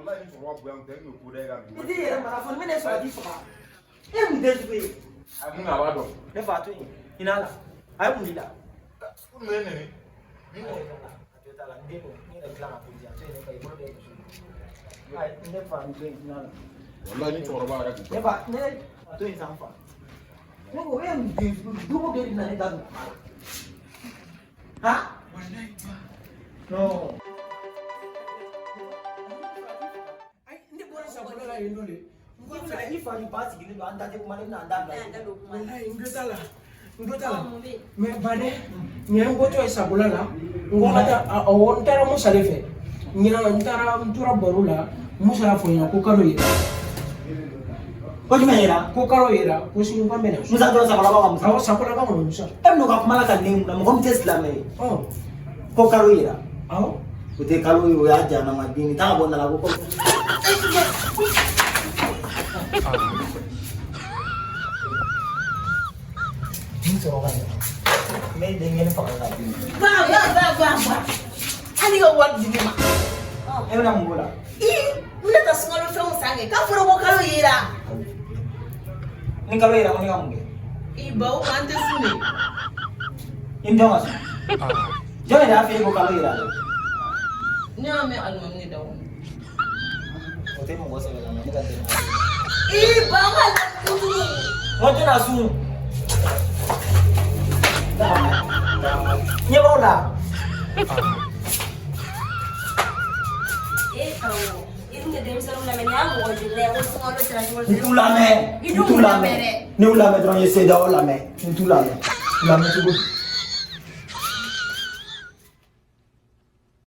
Walahi ni cɛkɔrɔba bonya tun tɛ, n tun bɛ ko da e kan bi. I t'i yɛrɛ mara fɔ, ni bɛ ne sɔrɔ a t'i faga. E ye mun den sugu ye? A mun a b'a dɔn. Ne fa, a to yen, hinɛ a la. A ye mun d'i la? Ko nin bɛ ne nɛni. A jo t'a la, n den don, n yɛrɛ dilan ka to di, a to yen, ne fa, i bolo bɛ dusu. Ayi, ne fa, n to yen, hinɛ a la. Walahi ni cɛkɔrɔba yɛrɛ tun tɛ. Ne fa, ne a to yen sa, n fa. Ne ko e ye mun den sugu ye? Don o don e de bɛ na ne da don kuma la. Han? Non. Ne bɔra sakola la yen nɔ de. N ko I fa ni ba sigilen don, an da tɛ kuma la, i bɛna an da bila. Walayi n tulo t'a la. N tulo t'a la. Mais Badɛ, nin ye n bɔtɔ ye sakola la. N ko n ka taa, awɔ, n taara Musa de fɛ. Ɲinan n taara, n tora baro la, Musa y'a fɔ n ɲɛna ko kalo yera. Ko jumɛn yera? Ko kalo yera, ko sini k'an bɛna so. Musa dɔrɔn, sakolaba ka Musa. Awɔ, sakolaba kɔnɔ Musa. E bɛn'o ka kuma la ka ne mun na, mɔgɔ min tɛ silamɛ ye. Ɔ. Ko kalo yera. Awɔ. O tɛ kalo ye, o y'a jahanama den ye. Taa ka bɔ n da la ko. N sɔrɔ ka ɲɛ. N bɛ den kelen faga k'a di. Ba ba ba ba ba. Hali ka wari di ne ma. E bɛna mun k'o la? Ii, n bɛna taa sunkalo fɛnw san kɛ. K'a fɔra ko kalo yera. Ni kalo yera, ko ne ka mun kɛ? I ba, o an tɛ sun de. I ni jɔn ka sun? Jɔn de y'a f'i ye ko kalo yera dɛ? Ne y'a mɛn alimami de da kɔnɔ. O tɛ mɔgɔ sɛbɛlama ne ka dɛmɛ. I ba, n ka kojugu. N ko tɛna sun. Ɲɛ b'aw la. E karamɔgɔ, i dun tɛ denmisɛnninw lamɛn, nin y'a mɔgɔ joli la ye ko sunkalo sera, sunkalo N sera. t'u lamɛn. I N dun t'u lamɛn lamɛn. dɛ. Ne y'u lamɛn dɔrɔn, n ye CEDEAO lamɛn. N t'u lamɛn. U lamɛn cogo di?